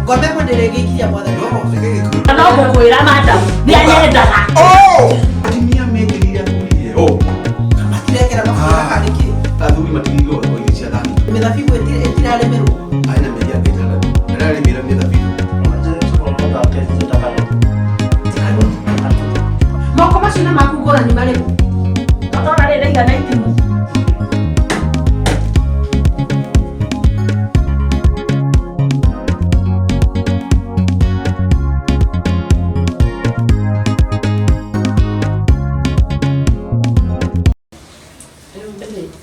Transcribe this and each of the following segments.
Ngombe ĩmwe ndĩrĩgĩikiria mwathani. No, reke gĩkuũ. No ngũkwĩra madam nĩ anyendaga. Oh! Atumia mekĩrĩire athuri oh. Matirekera mabura kana kĩ? Athuri matigĩirwo o irio cia thani. Mĩthabibũ ĩtirarĩmĩrwo. Arĩ na mĩeri yake ĩtandatũ. Ndararĩmĩra mĩthabibũ. Moko macio na maku ngũrani marĩkũ? Ũtona rĩ ndaigana itimũ.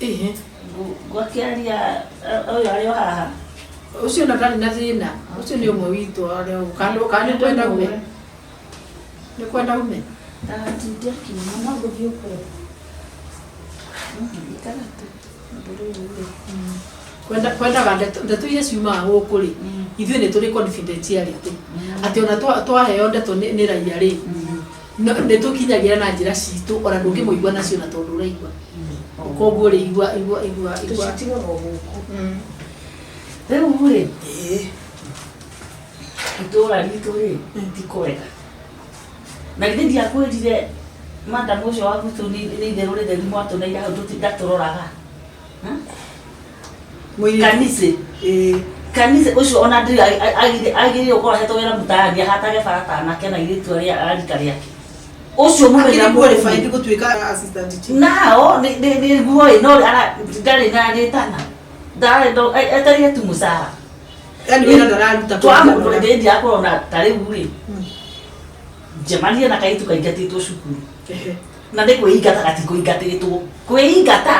Ĩhĩ. Ngwakĩaria ũyũ arĩ o haha. Ũcio na ndarĩ na thĩna. Ũcio nĩ ũmwe witũ arĩa kana nĩ kwenda ume. Nĩ kwenda ume. Ndagatinde akiuma no ngũthiĩ kũrĩa. Ikara tu. Ũndũ rĩu rĩ. Kwenda kwendaga ndeto ndeto iria ciumaga gũkũ rĩ ithuĩ nĩ tũrĩ confidentiality atĩ ona twaheo ndeto nĩ raia rĩ nĩ tũkinyagĩra na njĩra citũ ona ndũngĩmũigua nacio na tondũ ũraigua koguo rĩ igua igua igua igua Tũcitigagwo gũkũ. Rĩu rĩ itũũra ritũ rĩ ti kwega. Na githĩ ndiakwĩrire madam ũcio wa gwitũ nĩ itherũ rĩtheri mwatũneire hau ndatũroraga. Mũirĩtu. Kanitha. Ĩĩ. Kanitha ũcio ona ndĩ agĩrĩire gũkorwo ahetwo wĩra mũtaani ahatage bara ta anake na airĩtu arĩa a rika rĩake. Ũcio mũthenya Akĩrĩ qualified gũtuĩka assistant chief. Nao nĩguo ĩ no ndarĩ na rĩtana. Etereire tu mũcara. Yaani wĩra ndararuta. Twamũndũ ndiakorwo ta rĩu rĩ njemanie na kairĩtu kaingatĩtwo cukuru. Na nĩ kwĩingata gatikũingatĩtwo. Kwĩingata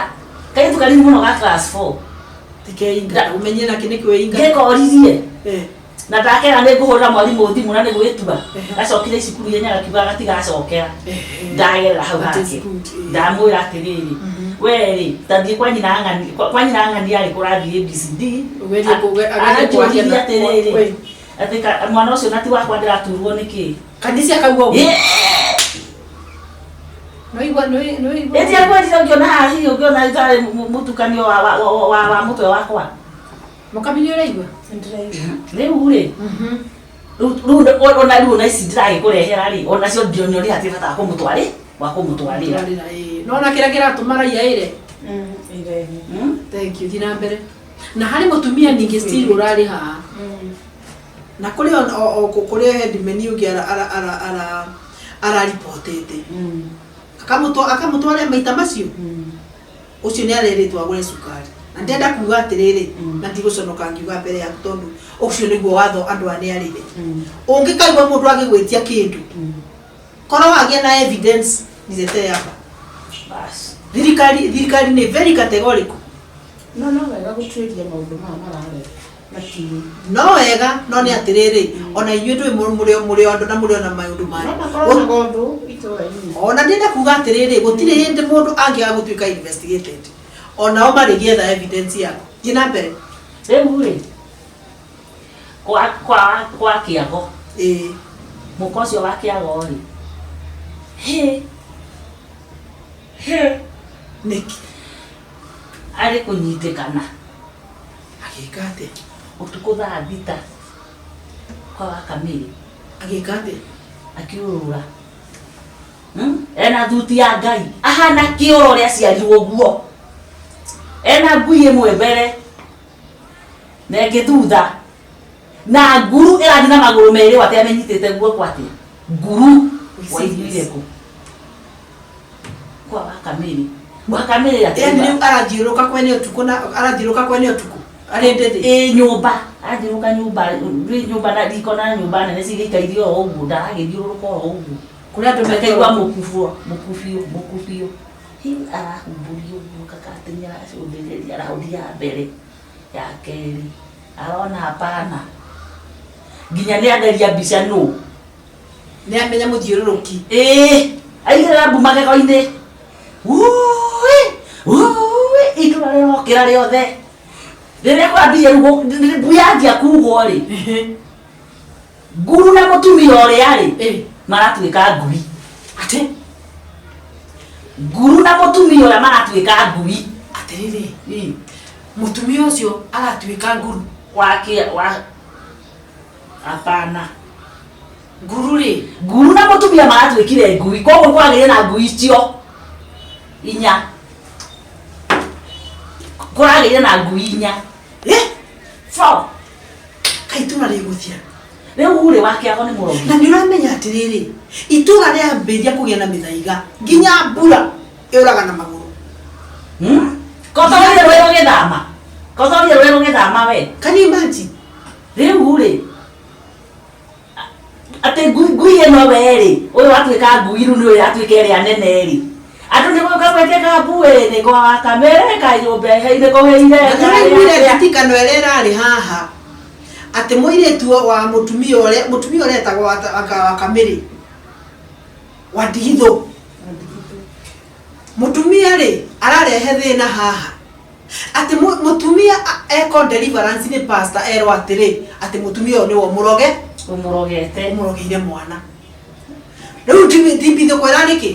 kairĩtu kanini mũno ga class 4. Tikeingata ũmenye nake nĩ kwĩingata. Ngekoririe. Na ndakera nĩ ngũhũrĩra mwarimũ thimũ na nĩ gwĩtua. Gacokire cukuru ihenya gakiuga gatigacokera. Ndagerera hau hake. Ndamwĩra atĩrĩrĩ, we rĩ, ta thiĩ kwa nyina ng'ani, kwa nyina ng'ani arĩ kũrathiĩ ABCD. Aranjũririe atĩrĩrĩ, atĩ mwana ũcio na ti wakwa ndĩraturwo nĩkĩ? Kanitha akauga ũguo. Nĩwaigua nĩwaigua. Ĩti akwĩrire ũngĩona haha hihi ũngĩona itarĩ mũtukanio wa mũtwe wakwa. Mũkami nĩ ũraigua? Rĩu rĩ, rĩu ona rĩu ona ici ndĩragĩkũrehera rĩ, ona cio ndionio rĩ hatirĩ bata wa kũmũtwarĩ, wa kũmũtwarĩra. Nona kĩrĩa kĩratũma raia ĩre? Thank you, thiĩ na mbere. Na harĩ mũtumia ningĩ still ũrarĩ haha. Na kũrĩ o kũrĩ headman ũngĩ araribotete. Akamũtwarĩa maita macio. Ũcio nĩ arerĩtwo agũre cukari. Na ndĩrenda kuga atĩrĩrĩ, na ndigũconoka ngiuga mbere yaku tondũ ũcio nĩguo watho andũ aya nĩ arĩhe. Ũngĩkaigua mũndũ agĩgwĩtia kĩndũ, korwo wagĩa na evidence niletee hapa. Bas. Thirikari nĩ very categorical. No no wega gũtuĩria maũndũ maya mararehe. Matiũĩ. No wega no nĩ atĩrĩrĩ, ona inyuĩ ndũĩ mũrĩ o andũ na mũrĩ ona maũndũ manyu. No makorwo na gondũ itũũra-inĩ. Ona ndĩrenda kuga atĩrĩrĩ, gũtirĩ hĩndĩ mũndũ angĩaga gũtuĩka investigated. Onao marĩgĩetha evidence yaku. Thiĩ na mbere. Rĩu rĩ, kwa kĩago. Ĩĩ. Mũka ũcio wa kĩago rĩ, hĩ, hĩ. Nĩkĩ? Arĩ kũnyitĩkana. Agĩka atĩa? Ũtukũ thaa thita kwa Wakamĩrĩ. Agĩka atĩa? Akĩũrũra. Ena thuti ya Ngai. Ahana kĩoro ũrĩa aciarirwo ũguo. Ena ngui ĩmwe mbere na ĩngĩ thutha. Na nguru ĩrathiĩ na magũrũ merĩ atĩ amenyitĩte guoko atĩa. Nguru waiguire kũ? Kwa Wakamĩrĩ. Wakamĩrĩ atĩ. Yaani rĩu arathiũrũrũka kwene ũtukũ na arathiũrũrũka kwene ũtukũ. Arĩ ndĩthĩ. Ĩ nyũmba, arathiũrũrũka nyũmba, nyũmba na riko na nyũmba nene cigĩikaire o ũguo, ndaragĩthiũrũrũka o ũguo. Kũrĩa andũ Akaigua mũkubio, mũkubio, mũkubio. Hĩ arahumbũria ũguo kaka atĩ nĩ aracũthĩrĩria raundi ya mbere, ya kerĩ. Arona hapana. Nginya nĩ atheria mbica nũ. Nĩ amenya mũthiũrũrũki. Ĩĩ, aigĩrĩra mbu magego-inĩ. Wuui, wuui, itũra rĩrokĩra rĩothe. Rĩrĩa kwambirie rĩu mbu yanjia kugwo rĩ, nguru na mũtumia ũrĩa rĩ, maratuĩka ngui. Atĩ? Nguru na mũtumia ũrĩa maratuĩka ngui. Atĩrĩrĩ, mũtumia ũcio aratuĩka nguru. Wa kĩ, wa Hapana. Nguru rĩ, Nguru na mũtumia maratuĩkire ngui, koguo kwagĩrĩire na ngui icio inya. Kũragĩire na ngui inya. Eh, Four. kaĩ itũra rĩgũthira. Rĩu rĩ wakĩago nĩ mũrogi. Na nĩ ũramenya atĩrĩrĩ, itũra rĩambĩrĩria kũgĩa na mĩthaiga nginya mbura ĩũraga na magũrũ. Kotorire rwĩ rũgĩthama. Kotorire rwĩ rũgĩthama we. Can you imagine? Rĩu rĩ atĩ ngui ngui ĩno we rĩ ũyũ watuĩka ngui rĩu nĩwe yatuĩka ĩrĩa nene rĩ andũ nĩ gũka gwetia kambuĩ nĩ kwa kamere kanyũmba nĩ kũhĩire Na nĩ ũraiguire nditikano ĩrĩa ĩrarĩ haha atĩ mũirĩtu wa mũtumia ũrĩa mũtumia ũrĩa etagwo wa Kamĩrĩ wa Ndigithũ, mũtumia rĩ ararehe thĩna haha atĩ mũtumia eko deliverance nĩ pastor erwo atĩrĩ atĩ mũtumia ũyũ nĩwe ũmũroge ũmũrogete ũmũrogeire mwana. Rĩu timbithũ kwĩra nĩkĩ?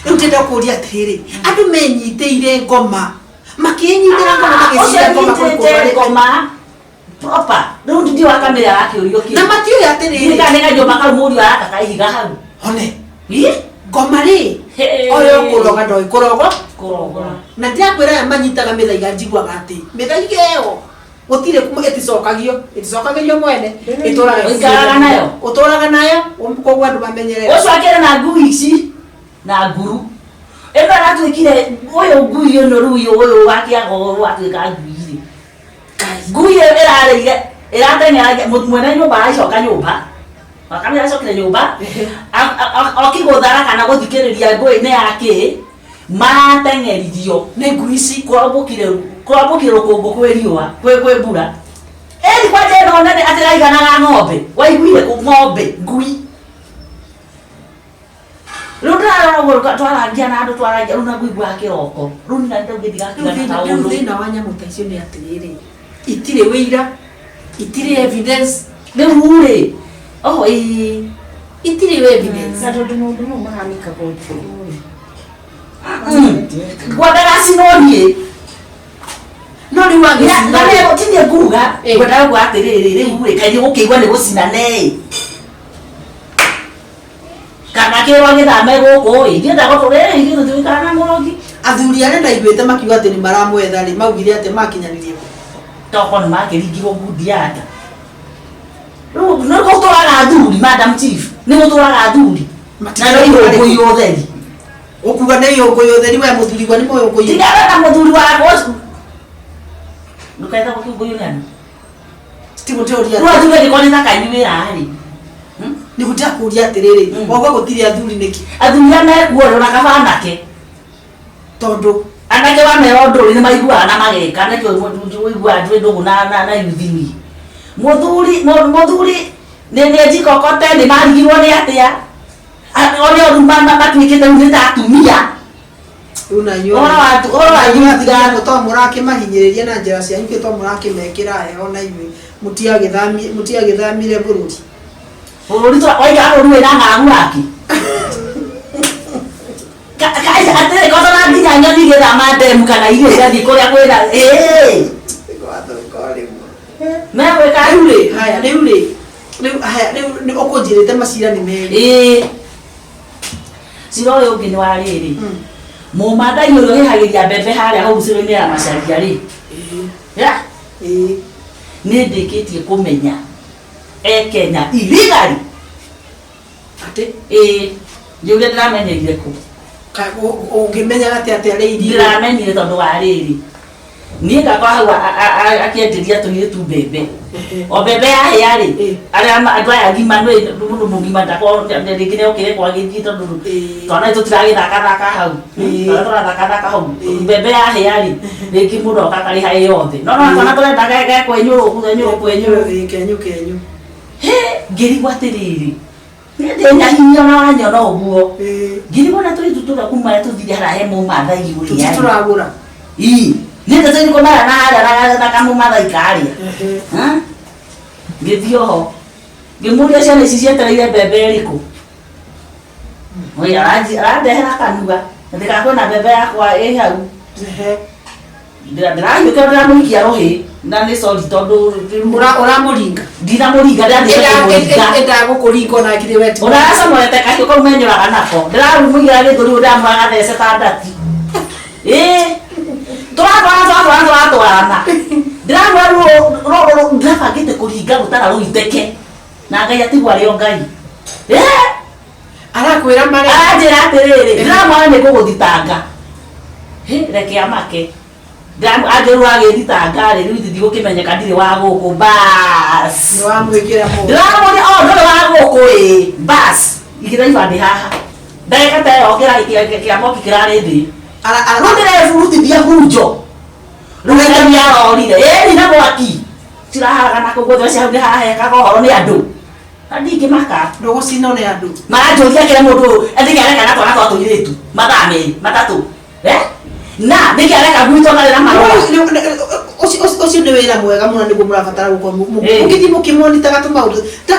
Rĩu ndĩrenda kũria atĩrĩrĩ, andũ menyitĩire ngoma makĩnyitĩra ngoma ũcio magĩcira ngoma kũrĩ nyitĩte kũrĩ ngoma proper rĩu ndindi wa Kamĩrĩ arakĩũrio kĩ na matiũĩ atĩrĩrĩ nĩ kanyũmba kau mũriũ araka kaihiga hau one Ĩ? ngoma rĩ Hey. oyo kũroga ndoĩ kũrogo kũrogora na ndĩrakwĩra aya manyitaga mĩthaiga njiguaga atĩ mĩthaiga ĩyo gũtirĩ ĩticokagio ĩticokagĩrio mwene ĩtũraga Ũikaraga nayo? ũtũraga nayo koguo andũ mamenyerere ũcio akĩrĩ na ngui ici na nguru ĩno ĩratuĩkire ũyũ ngui ĩno rĩu ũyũ ũyũ wakĩago watuĩka ngui rĩ ngui ĩyo ĩrarĩire ĩrateng'era mwene nyũmba aracoka nyũmba wakamĩra acokire nyũmba okigũthara kana gũthikĩrĩria ngũĩ nĩ yakĩ marateng'eririo nĩ ngui ici kũrambũkire kũrambũkire rũkũngũ kwĩ riũa kwĩ kwĩ mbura ĩni kwanja ĩno nene atĩ ĩraiganaga ng'ombe waiguire kũ ng'ombe ngui rĩu ndĩrarora ũguo twarangia na andũ twarangia rĩu na ngũiguaga kĩroko rĩu nina ndĩraugĩthigakiga Rĩu na thĩna rĩu kaũndũ thĩna wa nyamũ ta icio nĩ atĩrĩrĩ, itirĩ wĩira, itirĩ evidence, rĩu rĩ oh ĩĩ itirĩ evidence. Na tondũ maũndũ mau mahanĩkaga ũtukũ rĩ. Ngwendaga cinwo niĩ No rĩu wagĩcina rĩ, tinie nguga Ĩ. ngwendaga kuga atĩrĩrĩ rĩu rĩ kaĩ nĩgũkĩigua nĩ gũcina neĩ kana kĩrwa gĩthame gũkũ ĩ ndienda gũtũrĩ ithuĩ tũtiũikaraga na mũrogi athuri arĩa ndaiguĩte makiuga atĩ nĩ maramwetha rĩ maugire atĩ makinyanĩrie kũ? toko nĩ makĩringirwo ngundi ya nda rĩu nĩ gũtũraga athuri madam chief nĩ gũtũraga athuri na no ihũngũi ũtheri Ũkuga nĩ ihũngũyũ ũtheri we mũthuri gwa nĩ mũhũngũyũ tigana na mũthuri wakwa ũcio ndũkaetha gũkĩũngũyũ nĩ andũ tigũtĩũria rĩu athuri angĩkorwo nĩ ta kanyuĩra rĩ nĩ gũtakũria atĩrĩrĩ Mm. wauga gũtirĩ athuri nĩkĩ athuri arĩa mekuo rĩ ona kaba anake tondũ anake wamera ũndũ rĩ nĩ maiguaga na mageka nĩkĩo ũiguaga ndwĩ ndũgũ na na na yuthini mũthuri mũthuri nĩ nĩ njikokote nĩ marigirwo nĩ atĩa one rĩu matuĩkĩte rĩu nĩ ta atumia rĩu na inyuĩ Ũhoro wa ũhoro wa inyuĩ yuthi atiganu to mũrakĩmahinyĩrĩria na njĩra cianyu kĩ to mũrakĩmekĩra heho na inyuĩ mũtiagĩthamire bũrũri bũrũri waikara bũrũri wĩna ng'aragu waki atĩrĩ kotona nginya nyoni igĩthama ndemu kana irio igathiĩ kũrĩa kwĩna ĩĩ megwĩka rĩu rĩ haya rĩu rĩ rĩu haya rĩu nĩ ũkũnjĩrĩte macira nĩ merĩ ĩĩ cira ũyũ ũngĩ nĩ wa rĩrĩ mũmathai ũrĩa ũhĩhagĩria mbembe harĩa hau ciro-inĩ ya macaria rĩ Ya, ĩĩ nĩ ndĩkĩtie kũmenya e Kenya illegally atĩ ĩĩ njũria ndĩramenyerire kũ ũngĩmenyaga atĩ atĩ arĩ irio ndĩramenyire tondũ wa rĩrĩ niĩ ngakora hau akĩenderia tũirĩtu mbembe o mbembe yahĩa rĩ Ĩ. arĩa andũ aya agima nĩ mũndũ mũgima ndakorwo rĩngĩ nĩokire kwagĩthiĩ tondũ Ĩ. twana tũtiragĩthakathaka hau Ĩ. twana tũrathakathaka hau Ĩ. mbembe yahĩa rĩ rĩngĩ mũndũ oka akarĩha ĩ yothe no no twana tũrenda gekwenyũrũ kwenyũrũ kwenyũrũ Ĩ, kenyu kenyu he ngĩrigwo atĩrĩrĩ niĩ ndĩ nyahinya na wanyona ũguo Ĩ. ngĩrigwo na tũirĩtu tũrĩa kuma tũthire harĩa he mũmathai ũrĩa tũti tũragũra ii niĩ ndĩtũirĩ kũmara na harĩa na kamũmathai karĩa Ha? Ngĩthiĩ oho ngĩmũria ciana ici cietereire mbembe ĩrĩkũ Oi, arandehera kanua ndĩgakwĩna mbembe yakwa ĩ hau Ehe. Ndĩrahiũka ndĩramũikia rũhĩ Na nĩ sorry tondũ rĩu Ũramũringa. Ndinamũringa, ndĩrathiĩ kũmũringa. Endaga gũkũringa ona githĩ we ti. Ũracomorete kahiũ kau menyũraga nako, ndĩrarumũigĩra gĩthũri, ndĩramũra gathece ta ndati. Ĩĩ, tũratwarana, tũratwarana, tũratwarana, ndĩramwĩra rĩu ndĩrabangĩte kũringa rũtara rũiteke na Ngai atigwo arĩ o Ngai. Ĩĩ. Arakwĩra marĩa. Aranjĩra atĩrĩrĩ, ndĩramwara nĩ ngũgũthitanga. Hĩ, reke amake. Angĩrwo agĩthitanga rĩ, rĩu ithithi gũkĩmenyeka ndirĩ wa gũkũ, bas. Nĩ wamwĩkĩra mũndũ. Ndĩramũria, o ndũrĩ wa gũkũ? Ĩ, bas, igĩra ibandĩ haha. Ndagĩka ta ĩyo kĩa mwaki kĩrarĩ thĩ. Rĩu ndĩreburutithia hunjo, rĩu Ngai arorire ĩni na mwaki ciraharagana kũu guothe. Hau nĩ hahekaga ũhoro nĩ andũ na ndingĩmaka. Ndũgũcinwo nĩ andũ. Maranjũria kĩrĩa mũndũ ũyũ nĩkĩ areka na twana twa tũirĩtu mathaa merĩ matatũ, eh? Na nĩkĩ areka gwitũ atarĩ na marũa? Ũcio nĩ wĩra mwega mũno nĩguo mũrabatara gũkorwo Ĩĩ. mũgĩthiĩ mũkĩmonitaga tũmaũndũ Ta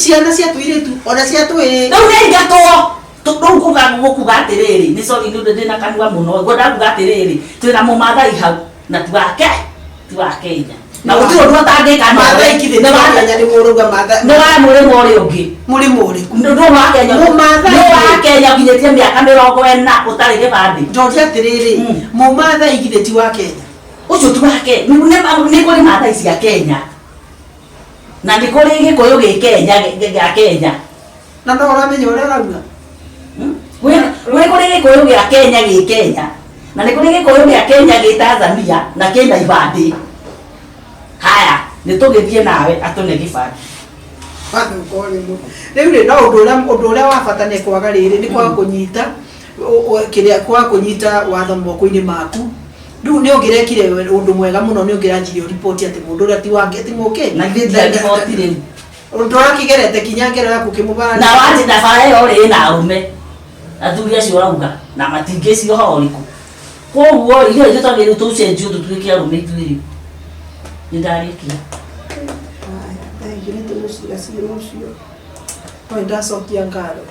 ciana cia tũirĩtu ona cia tũĩĩ. Rĩu nĩ aingatwo. Rĩu kuga gũkuga atĩrĩrĩ, nĩ sorry nĩ ũndũ ndĩna kanua mũno, ngwenda kuga atĩrĩrĩ, twĩna mũmathai hau na ti wake, ti wa Kenya, na gũtirĩ ũndũ atangĩka. Maathai kithĩ ti wa Kenya nĩguo ũrauga Maathai? Nĩ wa mũrĩmo ũrĩa ũngĩ. Mũrĩmo ũrĩkũ? Ndũ wa Kenya. Mũmaathai. Nĩ wa Kenya ũkinyĩtie mĩaka 40 ũtarĩ gĩbandĩ. Ndoria atĩrĩrĩ, mũmathai githĩ ti wa Kenya? Ũcio ti wake. Nĩ kũrĩ maathai cia Kenya na nĩ kũrĩ gĩkũyũ gĩ Kenya, gĩa Kenya. Na no ũramenya ũrĩa ũrauga. Gwĩ kũrĩ gĩkũyũ gĩa Kenya gĩ Kenya na nĩ kũrĩ gĩkũyũ gĩa Kenya gĩ Tanzania na kĩna ibandĩ. Haya, nĩ tũgĩthiĩ nawe atũne gĩbandĩ. Wathũka ũrĩmũ. Rĩu rĩ, no ũndũ ũrĩa wa bata nĩ kwaga rĩrĩ, nĩ kwaga kũnyita kĩrĩa, kwaga kũnyita watho moko-inĩ maku. Rĩu nĩ ũngĩrekire ũndũ mwega mũno, nĩ ũngĩranjirie riboti atĩ mũndũ ũrĩa ti wake, ti mũkenya. Na githĩ ndirariboti rĩu? Ũndũ ũrakĩgerete kinya ngero yaku ũkĩmũbara. Na wanjĩ na bara ĩyo rĩ, ĩna arũme athuri acio ũrauga na matingĩciria ũhoro ũrĩkũ. Koguo ithuĩ ithuĩ twagĩrĩirwo tũcenjio tũtuĩke arũme ithuĩ. Rĩu nĩ ndarĩkia. Thank you, nĩ tũgũcira cira ũcio. No nĩ ndacokia ngatho.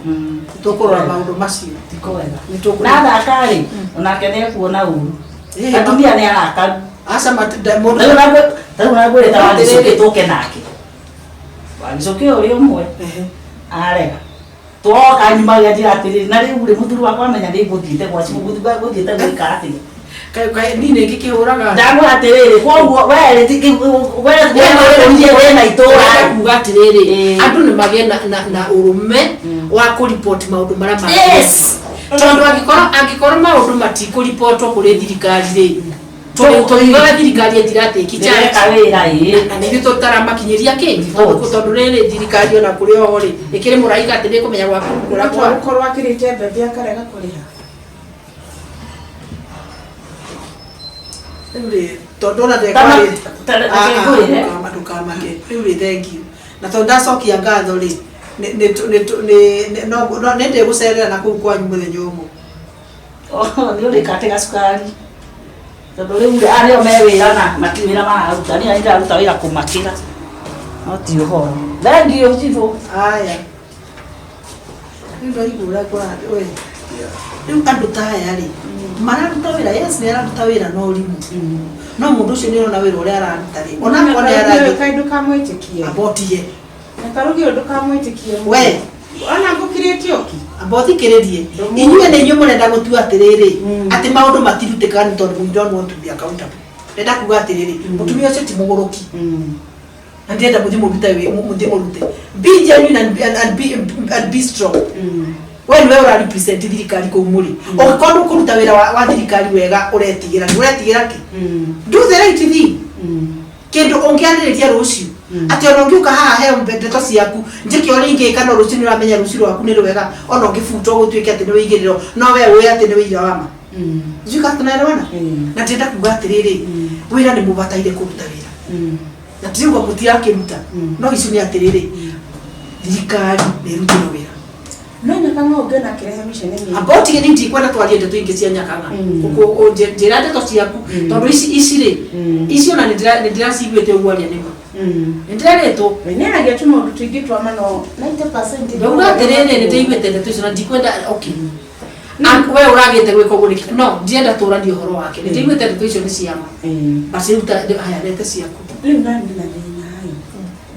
Tũkũrora maũndũ macio. Tiko wega. Nĩ tũkũrora. Na thaka rĩ, onake nĩ ekuona ũru. Ĩĩ, Atumia nĩ arakaru. Aca mũndũ. Tarĩu nagwĩrĩta wagĩcũkĩ tũke nake, wagĩcũkĩ ũrĩ ũmwe. Arega twoka nyuma gĩanjĩra atĩrĩrĩ, na rĩu rĩ, mũthuri wakwa amenya nĩ ngũthiĩte gwaci, ngũthiĩte gwĩka atĩa? Kaĩ niĩ nĩ ngĩkĩhũraga? Ndamwĩra atĩrĩrĩ, koguo we we wĩna itũra. Ũrenda kuga atĩrĩrĩ, Ĩĩ. andũ nĩ magĩe na ũrũme wa kũripoti maũndũ marĩa magĩrĩire. Tondũ angĩkorwo maũndũ matikũripotwo kũrĩ thirikari rĩ, tũriugaga thirikari ĩtiratĩki Ndĩreka wĩra, ĩĩ. Na nĩ ithuĩ tũtaramakinyĩria kĩ Report. Tondũ rĩrĩ, thirikari ona kũrĩ oho rĩ, ĩkĩrĩ mũraika atĩ nĩ kũmenya gwaku kũra kwa Gũkorwo akĩrĩte mbembe akarega kũrĩha. Rĩu rĩ, tondũ ona Reke ngwĩre. Ndũkamake rĩu rĩ, thank you. Na tondũ ndacokia ngatho rĩ, nĩ ndĩgũcerera na kũu kwanyu mũthenya ũmwe. Nĩ ũrĩkate gacukari tondũ rĩu aya nĩo me wĩra na mati wĩra mararuta, niĩ ndĩraruta wĩra kũmakĩra, no ti ũhoro. Thank you, chibũ. Aya, rĩu ndaigua ũrĩa kũrathiĩ we. Rĩu andũ ta aya rĩ, mararuta wĩra, yes, nĩ araruta wĩra no ũrimũ, no mũndũ ũcio nĩ ũrona wĩra ũrĩa araruta rĩ, onakorwo nĩ arathiĩ Kaĩ ndũkamwĩtĩkie. Ambotie. Na karugi ũyũ ndũkamwĩtĩkie mũno. We. Ona ngũkirĩte ũki. Amba ũthikĩrĩrie. Inyuĩ nĩ inyuĩ mũrenda gũtua atĩrĩrĩ, atĩ maũndũ matirutĩkaga nĩ tondũ you don't want to be accountable. Ndenda kuga atĩrĩrĩ, mũtumia ũcio ti mũgũrũki na ndĩrenda mũthiĩ mũrute mũthiĩ mũrute. Be genuine and be strong. We nĩwe ũra represent thirikari kũu mũrĩ. Ũngĩkorwo ndũkũruta wĩra wa thirikari wega, ũretigĩra nĩ ũretigĩra kĩ? Do the right thing. Kĩndũ ũngĩarĩrĩria rũciũ, atĩ ona ũngĩũka haha heo ndeto ciaku njĩke ũrĩa ingĩka, no rũciũ nĩ ũramenya rũciũ rwaku nĩ rwega. Ona ũngĩbutwo gũtuĩke atĩ nĩ wĩigĩrĩro, no we ũĩ atĩ nĩ wĩira wa ma. Sijui kama tunaelewana. Na ndĩrenda kuga atĩrĩrĩ, wĩra nĩ mũbataire kũruta wĩra na tiriuga mũtirakĩruta, no icu nĩ atĩrĩrĩ, thirikari nĩ ĩrutĩrwo wĩra. No Nyakang'a ũngĩona akĩrehe mĩcemanio. Amba ũtige, niĩ ndikwenda twarie ndeto ingĩ cia Nyakang'a. Njĩra ndeto ciaku, tondũ ici rĩ, ici ona nĩ ndĩraciguĩte ũguo aria nĩma nĩ ndĩrerĩtwo. Nĩaragia tũmaũndũ tũingĩ twa mano 90%. Ndauga atĩrĩrĩ, nĩ ndĩiguĩte ndeto icio na ndikwenda. Okay, We ũragĩte gwĩka ũguo nĩkĩ? No ndienda tũranie ũhoro wake, nĩ ndĩiguĩte ndeto icio nĩ ciama, but rĩu haya, rete ciaku. Rĩu nani na thĩna ĩ,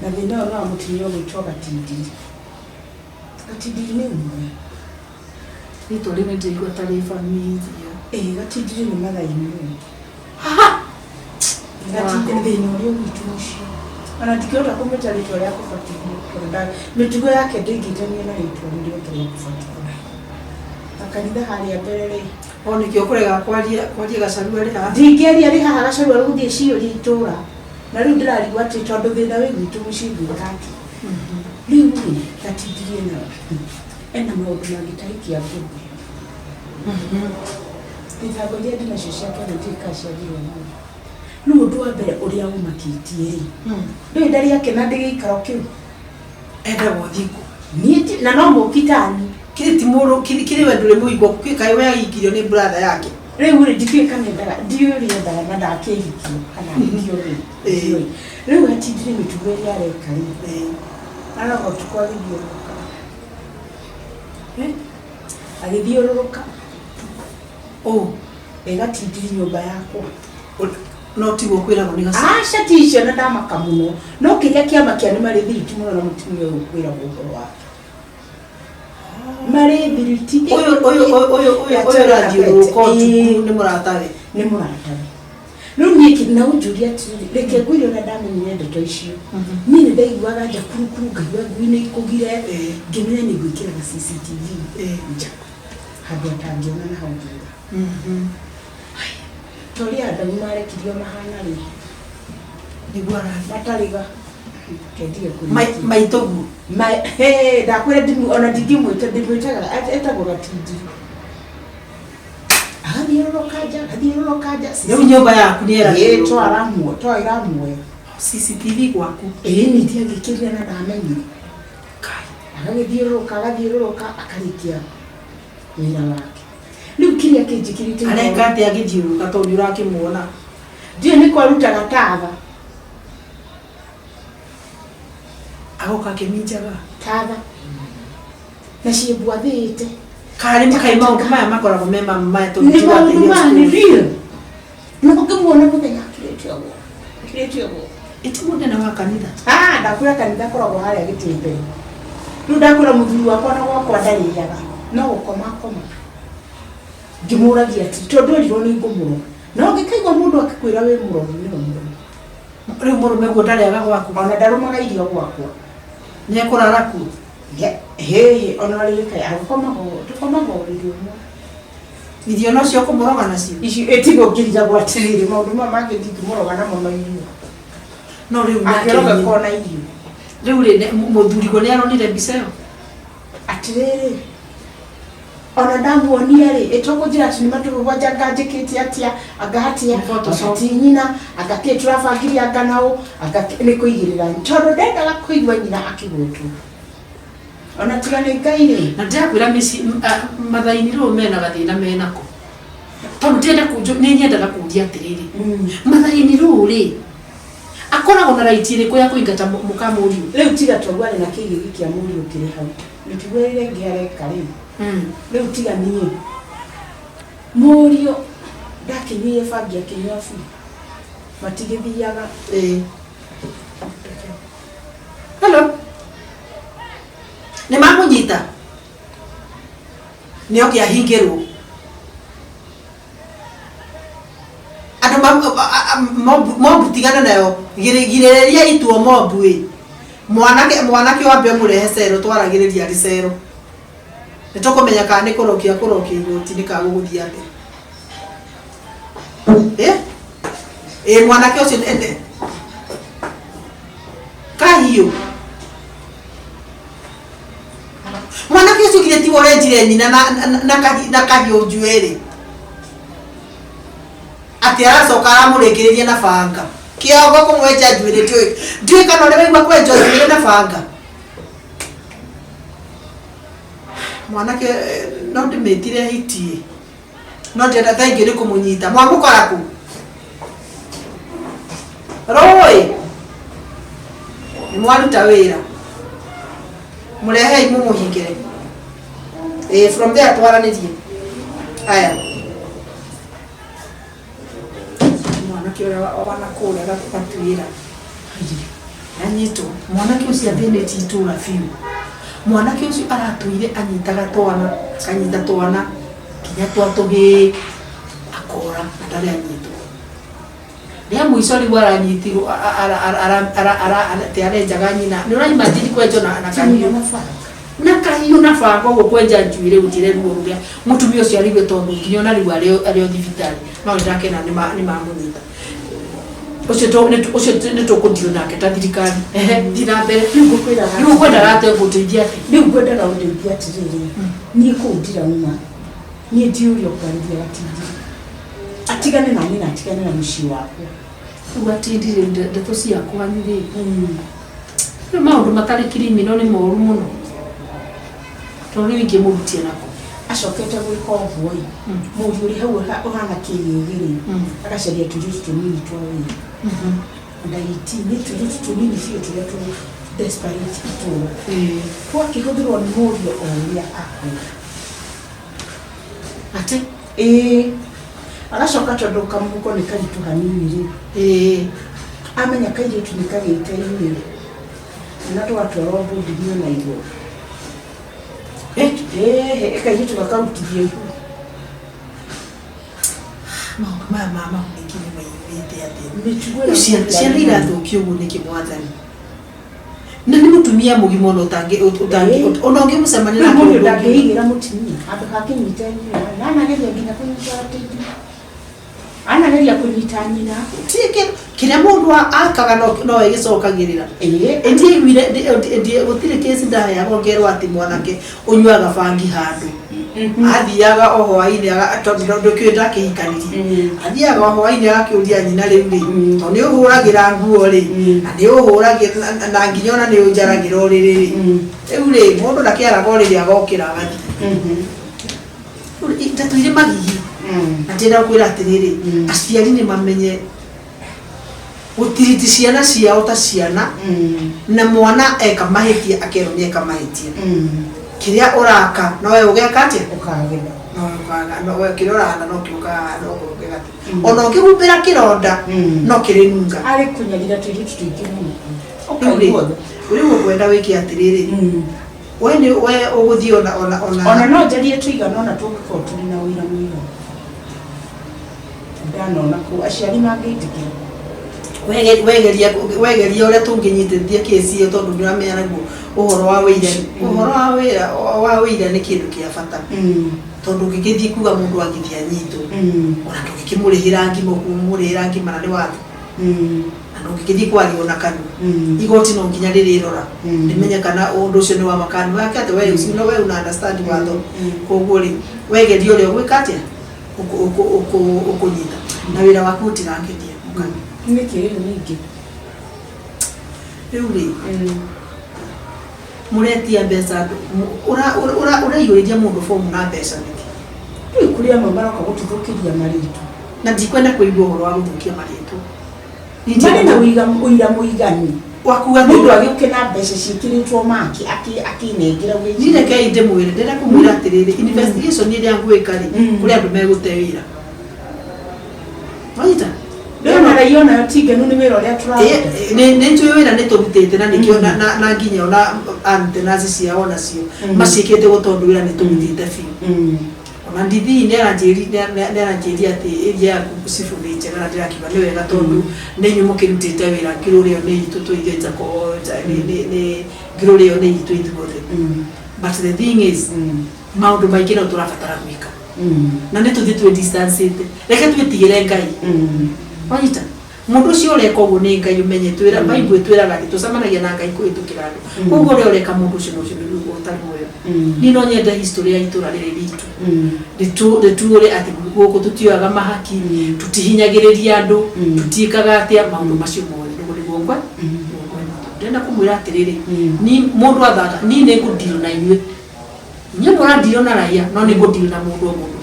na thĩna ũyũ no mũtumia ũgwĩtwo Gatindiri. Gatindiri nĩ ũmwe. Rĩtwa rĩu nĩ ndĩraigua tarĩ familia. Ĩ, Gatindiri nĩ mathainĩ. Gatindiri thĩna ũrĩa ũgwitũ mũciĩ, ona ndingĩhota kũmwĩta rĩtwa rĩa kũbatithio tondũ mĩtugo yake ndĩngĩtania na rĩtwa rĩu rĩake rĩa kũbatithio na kanitha harĩa mbere rĩ. O nĩkĩo kũrega kwaria kwaria Gacarua rĩ haha. Ndingĩaria rĩ haha, Gacarua rũgũthiĩ ciũria itũra, na rĩu ndĩrarigwo atĩ tondũ thĩna wĩ gwitũ mũciĩ ngwĩka atĩ rĩu rĩ, Gatindiri ena maũndũ mangĩtahikia ngũrwe. Thitango iria ndĩnacio ciake na ndiũĩ kana ciagĩrĩirwo mũno. Rĩu ũndũ wa mbere ũrĩa ũmakĩtie rĩ, ndũĩ ndarĩ akena ndĩ gĩikaro kĩu. Endagwo thikũ. Niĩ na no mũkitani. Kĩrĩ ti mũrũ kĩrĩ we ndũrĩ mũigua kaĩ we ahikirio nĩ brother yake. Rĩu rĩ, ndikĩũĩ kana endaga, ndiũĩ ũrĩa endaga na ndakĩhikio kana ahikio rĩ, ndiũĩ. Rĩu Gatindiri mĩtugo ĩrĩa areka rĩ, aroga ũtukũ agĩthiũrũrũka. Agĩthiũrũrũka. Ũ? Ĩ, Gatindiri nyũmba yakwa. No tiguo kwĩragwo nĩ Gacarua. Aca, ti icio, na ndamaka mũno, no kĩrĩa kĩamakia nĩ marĩ thiriti mũno na mũtumia ũyũ ũkwĩragwo ũhoro wake. Marĩ thiriti. Ũyũ ũyũ ũyũ ũyũ ũyũ ũyũ ũrathiũrũrũka ũtukũ nĩ mũratawe? Nĩ mũratawe. Rĩu niĩ na ũnjũrie atĩrĩrĩ, reke ngwĩre ũrĩa ndamenyire ndeto icio. Niĩ nĩ ndaiguaga nja kurukuru, ngaigua ngui nĩ ikũgire, ngĩmenya nĩ ngwĩkĩraga CCTV nja handũ atangĩona na hau thutha. Ta ũrĩa Adamu marekirio mahana rĩ, Nĩguo arathiĩ. Matarĩga kendige. Maitũguo. Ndakwĩra ona ndingĩmwĩta, ndĩmwĩtaga etagwo Gatindiri. Agathiũrũrũka nja, agathiũrũrũka nja. Rĩu nyũmba yaku nĩ Ĩĩ, to ĩrathiũrũrũka. aramuoya, to ĩramuoya. CCTV gwaku. Ĩĩ, nĩ ndiangĩkĩrire na ndamenyire. Kai. Agagĩthiũrũrũka, agathiũrũrũka, akarĩkia wĩra wake. Rĩu kĩrĩa kĩnjĩkĩrĩte Areka atĩa agĩthiũrũrũka tondũ nĩ ũrakĩmuona? Ndiũĩ nĩ kwarutaga tatha. Agoka akĩminjaga. Tatha na ciĩmbu athĩĩte. Karĩ kaĩ maũndũ maya makoragwo me maya Nĩ tondũ maũndũ maya nĩ real, na ũngĩmuona mũthenya akirĩte ũguo, akirĩte ũguo. Ĩti mũnene wa kanitha. Ah, ndakwĩra kanitha akoragwo harĩa gĩtĩ mbere. Rĩu ndakwĩra mũthuri wakwa na gwakwa ndarĩaga, no gũkoma akoma. Ngĩmũragia atĩ tondũ erirwo nĩ ngũmũroga, na ũngĩkaigua mũndũ akĩkwĩra wĩ mũrogi, nĩwe mũrogi. Rĩu mũrũme guo ndarĩaga gwaku? Ona ndarũmaga irio gwakwa. Nĩ ekũrara kuo? Hĩhĩ, ona rĩrĩ agĩkomaga, tũkomaga ũrĩrĩ ũmwe. Irio nocio kũmũroga nacio? Ici ĩtigwo ngĩrigagwo atĩrĩrĩ, maũndũ maya mangĩ ndingĩmũroga namo no irio. No rĩu nake Akĩroga kona irio. Rĩu rĩ, mũthurigwo nĩ aronire mbica ĩyo? Atĩrĩrĩ, ona ndamuonia rĩ, ĩtũkũnjĩra atĩ nĩ matũ mũgwanja anga njĩkĩte atĩa, anga atĩa. Photoshop. Anga ti nyina, anga kĩ tũrabangirie, anga naũ, anga nĩ kũigĩrĩra tondũ ndendaga kũigua nyina akĩgwetwo, ona tiga nĩ Ngai rĩ. Na ndĩrakwĩra mĩciĩ mathaini rĩu mena gathĩna menako, tondũ ndĩrenda nĩ nyendaga kũria atĩrĩrĩ, mathaini rĩu rĩ akoragwo na right ĩrĩkũ ya kũingata mũka mũriũ? Rĩu tiga tondũ arĩ na kĩgĩgĩ kĩa mũriũ kĩrĩ hau, mĩtugo ĩrĩa ĩngĩ areka rĩ, rĩu tiga niĩ mũriũ ndakĩnyuire bangi, akĩnyua biũ, matigĩthiaga. Ĩĩ. Hello. Nĩ mamũnyita? Nĩ oke ahingĩrwo. Andũ mobu tigana nayo, girĩrĩria ituo mobu ĩ. Mwanake mwanake wambe ũmũrehe cero twaragĩrĩria arĩ cero. Nĩ tũkũmenya kana nĩ kũrokia kũrokia igoti nĩ kana gũgũthiĩ atĩa. Eh? Ĩ, mwanake ũcio kahiũ mwanake ũcio githĩ tiwe ũrenjire nyina na kahiũ njuĩrĩ atĩ aracoka aramũrĩkĩrĩria na banga kĩongo kũmwenja njuĩrĩ? Ndiũĩ kana ũrĩ waigua kwenjwo njuĩrĩ na banga. Mwanake no ndĩmĩtire hiti, no ndĩrenda thaingĩ nĩ kũmũnyita. Mwamũkora kũ rũĩ nĩ mwaruta wĩra, mũrehei mũmũhingĩre. Ĩ, from there twaranĩrie. Aya, mwanake ũrĩa wanakũrĩa gatuĩra anyitwo, mwanake ũcio athĩnĩtie itũra biũ. Mwanake ũcio aratũire anyitaga twana, akanyita twana nginya twa tũhĩĩ, akora na ndarĩ anyitwo. Rĩa mũico rĩu aranyitirwo atĩ arenjaga nyina. Nĩ ũraimagine kwenjwo na kahiũ, na kahiũ na banga ũguo, kwenja njuĩrĩ, ũnjĩre ruo rũrĩa mũtumia ũcio arĩigue, tondũ nginya ona rĩu arĩ o thibitarĩ. No nĩndakena nĩ mamũnyita ũcio. Ũcio nĩ tũkũdeal nake ta thirikari. Ehe, thiĩ na mbere. Rĩu ngũkwĩraga. Rĩu ũkwendaga atĩa, ngũteithia atĩa? Rĩu ngwendaga ũndeithie atĩrĩrĩ, niĩ kũu ndirauma, niĩ ndiũria ũkwarĩria gatindi atigane na niĩ na atigane na mũciĩ wakwa. Rĩu atindire ndeto cia kwanyu rĩ, rĩu maũndũ matarĩ criminal nĩ moru mũno, tondũ rĩu ingĩmũrutia nako? Acokete gwĩka ũguo ĩ, mũriũ ũrĩ hau ũhana kĩgĩgĩ rĩ, agacaria tũirĩtu tũnini twa wĩra ndaiti nĩ tũirĩtu tũnini biũ tũrĩa tũ desperate itũra, twakĩhũthĩrwo nĩ mũriũ o ũrĩa akwenda. Atĩ? Ĩĩ, agacoka tondũ kamũhuko nĩ karitũ hanini rĩ, amenya kairĩtu nĩ kagĩte ihu na twatwarwo mbũndini ona igũrũ. Ĩĩ, kairĩtu gakarutithio ihu. Maũndũ maya ma mahu ningĩ nĩ maiyũrĩte atĩa? Mĩtugo Rĩu ĩyo. Ciana irathũkio ũguo nĩkĩ, mwathani? Na nĩ mũtumia mũgima ona ũtangĩ ona ũngĩmũcemania Rĩu nake mũndũ ũndũ ũngĩ. Ndangĩigĩra mũtumia handũ hakĩnyita nyina, na anageria nginya kũnyita atĩndi, anageria kũnyita nyina. Ti kĩrĩa mũndũ akaga no ĩgĩcokagĩrĩra. Ĩĩ. Ndiaiguire gũtirĩ kĩci ndaheagwo ngerwo atĩ mwanake ũnyuaga bangi handũ athiaga o hwainĩ tondũ ndũkĩũĩ ndakĩhikanirie, athiaga o hwainĩ agakĩũria nyina, rĩu rĩ, tondũ nĩ ũhũragĩra nguo rĩ, na nĩ ũhũragĩra na nginya ona nĩ ũnjaragĩra ũrĩrĩ rĩ, rĩu rĩ, mũndũ ndakĩaraga ũrĩrĩ, agokĩra agathiĩ. Rĩu ndeto irĩ magigi. Na ndĩrenda kwĩra atĩrĩrĩ, aciari nĩ mamenye gũtiriti ciana ciao ta ciana, na mwana eka mahĩtia akerwo nĩ eka mahĩtia. Kĩrĩa ũraka nowe ũgeka atĩa? Ũkagetha. Nowe ũkaga nowe kĩrĩa ũrahanda nokĩo ũkahanda ũkũgeka ona ũkĩhumbĩra kĩronda, no kĩrĩ nunga. Arĩ kũnyarira tũirĩtu tũingĩ mũno. Rĩu rĩ, Ũkaigua thĩ. Rĩu ũkwenda wĩke atĩrĩrĩ, we nĩ we ũgũthiĩ ona ona ona Ona no njarie tũigana ona tũngĩkorwo tũrĩ na ũira mũiganu, ndanona kũu aciari mangĩtĩkĩra. Wegeria ũrĩa tũngĩnyitithia kĩci ĩyo, tondũ ndĩramenya naguo ũhoro wa wĩira, ũhoro wa wĩira nĩ kĩndũ kĩa bata, tondũ ũngĩgĩthiĩ kuga mũndũ angĩthiĩ anyitwo, ona ndũngĩkĩmũrĩhĩra ngima, ũkũmũrĩhĩra ngima na nĩ watho, na ndũngĩgĩthiĩ kwaria ona kanua. Igoti no nginya rĩrĩrora rĩmenye kana ũndũ ũcio nĩ wa makani wake, atĩ we ũcio no we una understand watho. Koguo rĩ, wegeria ũrĩa ũgwĩka atĩa, ũkũnyita na wĩra waku ũtirangenia mũkami. Nĩkĩ rĩu ningĩ? Rĩu rĩ, mũretia mbeca andũ, ũraiyũrĩria mũndũ bomu na mbeca nĩkĩ? Rĩu kũrĩ amwe maroka gũtũthũkĩria marĩtwa. Na ndikwenda kũigua ũhoro wa gũthũkia marĩtwa. Marĩ na ũira mũiganu. Wakuga Mũndũ agĩũke na mbeca ciĩkĩrĩtwo maki akĩnengera. Niĩ rekei ndĩmwĩre, ndĩrenda kũmwĩra atĩrĩrĩ, investigation ĩrĩa ngwĩka rĩ, kũrĩ andũ megũte wĩra, wanyita? Rĩu na raia onayo ti ngenu nĩ wĩra ũrĩa tũraruta. Nĩ njũĩ wĩra nĩ tũrutĩte, na nĩkĩo na nginya ona antennaci ciao onacio maciĩkĩte gũ, tondũ wĩra nĩ tũrutĩte biũ. Ona ndithii nĩ aranjĩria atĩ area yaku cibũ nĩ njega, na ndĩrakiuga nĩ wega, tondũ nĩ inyuĩ mũkĩrutĩte wĩra. Ngirũrĩ ĩyo nĩ itũ tũithuĩ njako nĩ ngirũrĩ ĩyo nĩ itũ ithuothe. But the thing is, maũndũ maingĩ no tũrabatara gwĩka, na nĩ tũthiĩ twĩ distancĩte. Reke twĩtigĩre Ngai. Wanyita? Mũndũ ũcio ũreka ũguo nĩ Ngai ũmenye twĩra Bible ĩtwĩraga atĩ tũcemanagia na Ngai kũhĩtũkĩra andũ. Koguo ũrĩa ũreka mũndũ ũcio na ũcio nĩ ũtarĩ mwega. Niĩ no nyende history ya itũra rĩrĩ ritũ rĩtuũre atĩ gũkũ tũtioyaga mahaki, tũtihinyagĩrĩria andũ, tũtiĩkaga atĩa maũndũ macio mothe. Nĩguo nĩguo ngwe ndĩrenda kũmwĩra atĩrĩrĩ, ni mũndũ athaka, ni nĩ ngũdeal na inyuĩ, inyuĩ mũradeal na raia, no nĩ ngũdeal na mũndũ o mũndũ.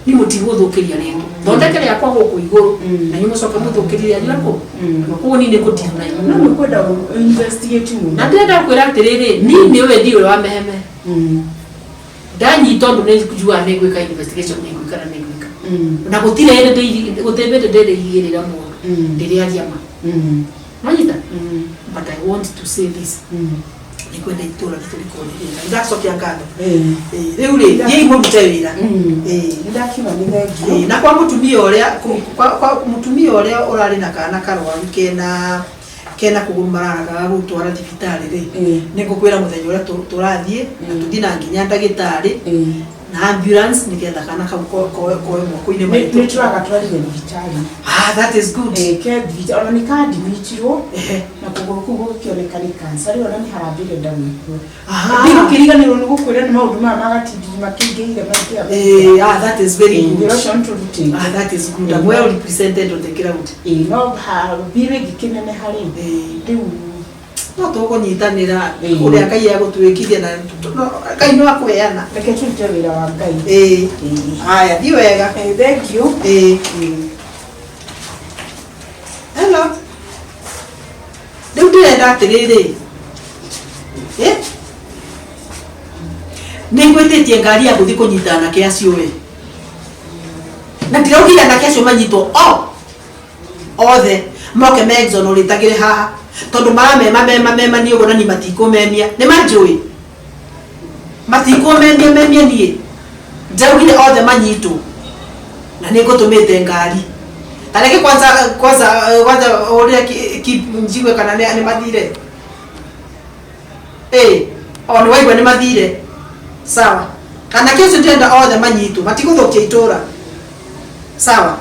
Ni mũtigũthũkĩria rĩngĩ thondeke rĩakwa gũkũ igũrũ, na inyuĩ mũcoke mũthũkĩrie rĩanyu nakũ. Koguo ni nĩ ngũdeal na No inyuĩ. Nĩ kwenda investigate mũno. Na ndĩrenda kwĩra atĩrĩrĩ, ni nĩ ũĩ ndiũĩ wa meheme. Ndanyita ũndũ nĩ njugaga nĩ ngwĩka investigation, nĩ ngwĩka na nĩ ngwĩka. Na gũtirĩ hĩndĩ gũtirĩ hĩndĩ ndĩrĩigĩrĩra mũndũ. Ndĩrĩaria ma. Nwanyita? But I want to say this. Nĩ kwenda itũra ritũ rĩkorwo rĩ rĩega. Ndacokia ngatho. Rĩu rĩ, thiĩi mũrute wĩra. Nĩ ndakiuga nĩ thengio. Na kwa mũtumia ũrĩa kwa mũtumia ũrĩa ũrarĩ na kana karwaru kena kũgũrũ mararagaga gũtwara thibitarĩ rĩ, nĩ ngũkwĩra mũthenya ũrĩa tũrathiĩ na tũthiĩ na nginya ndagĩtarĩ na ambulance nĩgetha kana kau koe moko-inĩ Nĩ maitũ. tũragatwarire thibitarĩ. Ah, that is good. Ke thibitarĩ ona nĩ kadimitirwo na kũgũrũ kũu gũgĩkĩoneka nĩ cancer, rĩu ona nĩ harambĩre ndagwĩkwo. Ndigũkĩriganĩrwo nĩ gũkwĩra nĩ maũndũ maya magatindiri makĩingĩhire maingĩha. Ah, that is very good. Wĩra ũcio nĩtũrutĩte. Ah, that is good. I'm well represented on the ground. Ĩĩ, no mbirũ ĩngĩkĩneneha rĩ, rĩu No tũkũnyitanĩra ũrĩa Ngai egũtwĩkithia na Ngai no akũheana. Reke tũrute wĩra wa Ngai. Haya, thiĩ wega. Thank you. Hello. Rĩu ndĩrenda atĩrĩrĩ, nĩ ngwĩtĩtie ngari ya gũthiĩ kũnyita anake acio we, na ndiraugire anake acio manyitwo o othe moke me exoneratagĩre haha tondũ maramema mema mema niĩ ũguo na niĩ matikũmemia, nĩ manjũĩ matikũmemia memia niĩ ndiraugire othe manyitwo na nĩ ngũtũmĩte ngari. Ta reke kwanza kwanza kwanza ũrĩa njigue kana nĩ mathire. O nĩ waigua nĩ mathire. Sawa. Anake acio ndĩrenda othe manyitwo, matigũthũkia itũra. Sawa.